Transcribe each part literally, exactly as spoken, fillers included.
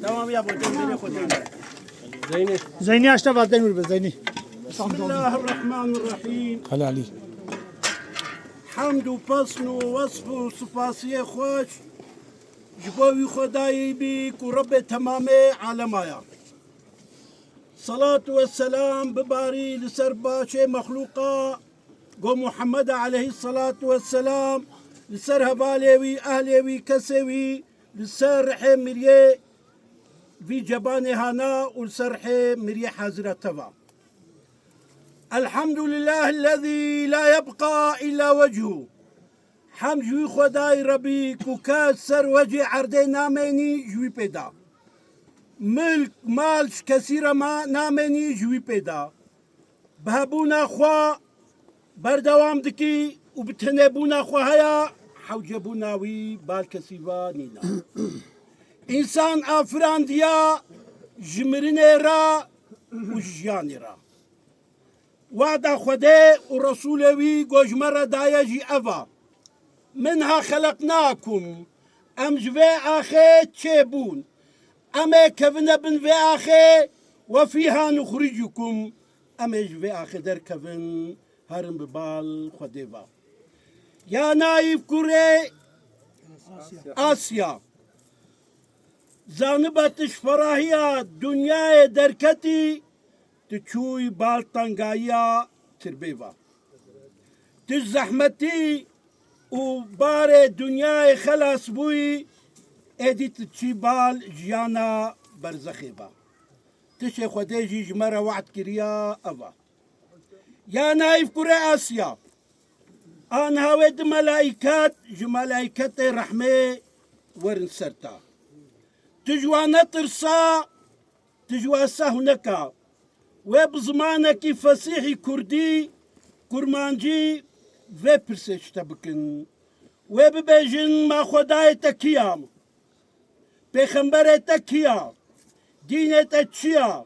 Tamam ya, bu dönmene koyayım. Zeynep. Zeynî aşta va denur be Zeynî. Bismillahirrahmanirrahim. Helalî. Hemd û pesn û wesf û sipasiyê xweş ji bo wî Xwedayî bî ku Rebbê temamê alema ya. Salat ve selam bibarî li ser başê mexlûqa go Muhammed aleyhissalatu vesselam, li ser hevalê wî, ehlê wî, kesê wî, li ser rihê miriyê vî cebanê hana û li ser rihê miriyê hazira teva. Elhamdulillahillezî la yebqa illa wechû. Hem ji wî Xwedayî Rebî ku kes ser wecê erdê namênî ji wî pê da. Milk, mal ji kesî re ma namênî ji wî pê da. Bi hebûna xwe berdewam dikî û bi tenêbûna xwe heya, hewcebûna wî bal kesî ve nîna. Însan afirandiya ji mirinê re û ji jiyanê re. Wada Xwedê û Resûlê wî go ji me re daye jî ev a. Minha xeleqnakum, em ji vê axê çêbûn. Em ê kevine bin vê axê, we fîha nuxricukum, em ê ji vê axê derkevin, herin bi bal Xwedê ve. Ya Naîf kurê Asya. Zanibe tu ji ferahiya dinyayê derketî, tu çûyî bal tengayiya tirbê ve. Tu ji zehmetî û barê dinyayê xelas bûyî, êdî tu çî bal jiyana berzexê ve. Tişê Xwedê jî ji me re we'd kiriya ev e. Ya Naîf kurê Asya, aniha wê du melaiket ji melaiketê rehmê werin ser te. Tu ji wan netirsa, tu ji wan sehw neka. Wê bi zimanekî fesîhî kurdî, kurmancî vê pirsê ji te bikin. Wê bibêjin, ma Xwedayê te kî ya? Pêxemberê te kî ya? Dînê te çi ya?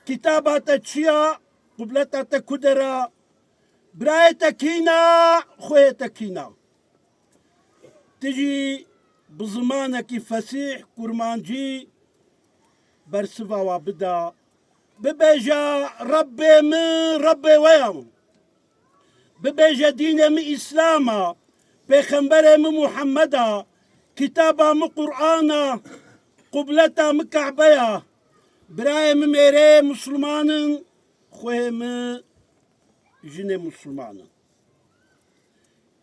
Kitaba te çi ya? Qibleta te ku der e? Birayê te kî ne? Xweyê te kî ne? Tu jî bi zimanekî fesîh, kurmancî bersiva wa bida. Bibêje, Rebbê min, Rebbê we ya. Bibêje, dînê min Îslam e, pêxemberê min Muhammed e, kitaba min Quran e, qibleta min Kabe ye. Birayê min mêrê Misliman in, xweyê min jinê Misliman in.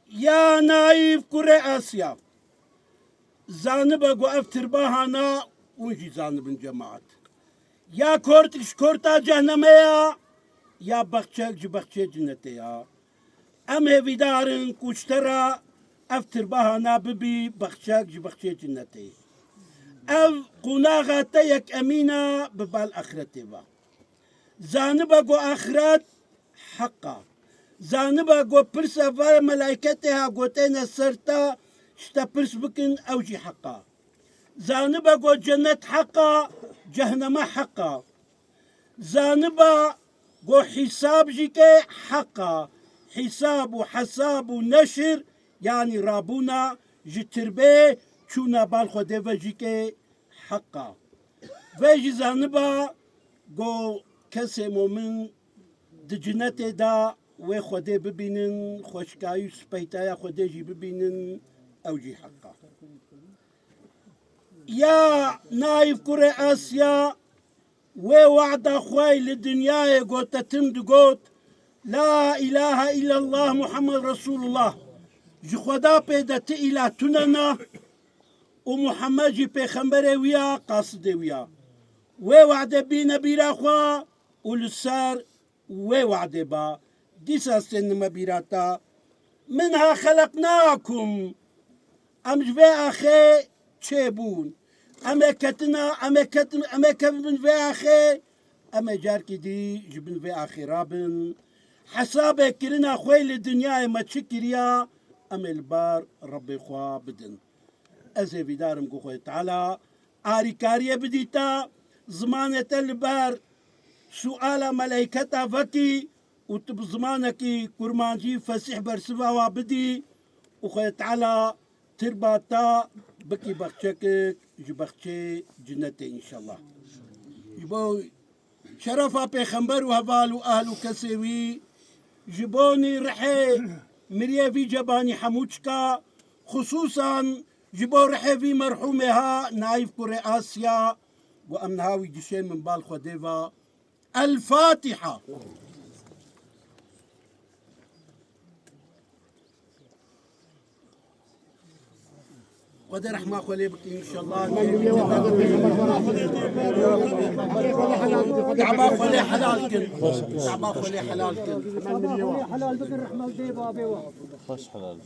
Ya Naîf kurê Asya, zanibe ku ev tirba hana, hûn jî zanibin cemaet. Ya kortik ji korta cehnemê ya, ya bexçek ji bexçê cinetê ya. Em hêvîdar in ku ji te re ev tirba hana bibî bexçek ji bexçê cinetê. Ev qonaxa te yek emîn e bi bal axretê ve. Zanibe ku axiret heq e. Zanibe ku pirsa vê melayketê ha gotêne ser te, ji te pirs bikin, ew jî heq e. Zanibe ku cennet heq e, cehneme heq e. Zanibe ku hîsab jî ke heq e. Hîsab û hesab û neşir, yanî rabûna ji tirbê çûna bal Xwedê ve jî ke heq e. Vê jî zanibe ku kesê momin di cinetê de wê Xwedê bibînin, xweşikayî û speytaya Xwedê jî bibînin, ew jî heq e. Ya Naîf kurê Asya, wê wada xwe li dinyayê gote tim digot, La ilahe illallah Muhammed Resulullah. Ji Xweda pê de ti îlah tune ne û Muhammed jî pêxemberê wî ya, qasidê wî ya. Wê wade bîne bîra xwe û li ser wê wade ba. Dîsa stênime bîra te. Minha xeleqnakum. Em ji vê axê çêbûn. Em ê ketina, em ê ketin, em ê kevin bin vê axê. Em ê carkî dî ji bin vê axê rabin. Hesabê kirina xwe li dinyayê me çi kiriya, em ê li bar Rebbê xwe bidin. Ez hêvîdar im ku Xwedê Teala arîkariyê bidî te, zimanê te li ber suala meleyketa vekî û tu bi zimanekî kurmancî fesîh bersiva wa bidî û Xwedê Teala tirba te bikî bexçekek ji bexçê cinetê înşallah. Ji bo şerefa pêxember û heval û ehl û kesê wî, ji bonî rihê miriyê vî cebanî hemû çika, xisûsan ji bo rihê vî merhûmê ha Naîf kurê Asya, û em niha wî dişên min bal Xwedê va. El Fatiha. Xwedê rehma xwe lê bike înşallah. Te'ba xwe lê helal kin. Te'ba xwe lê helal kin. Helal bikin rehma dê babê wa. Xweş helal.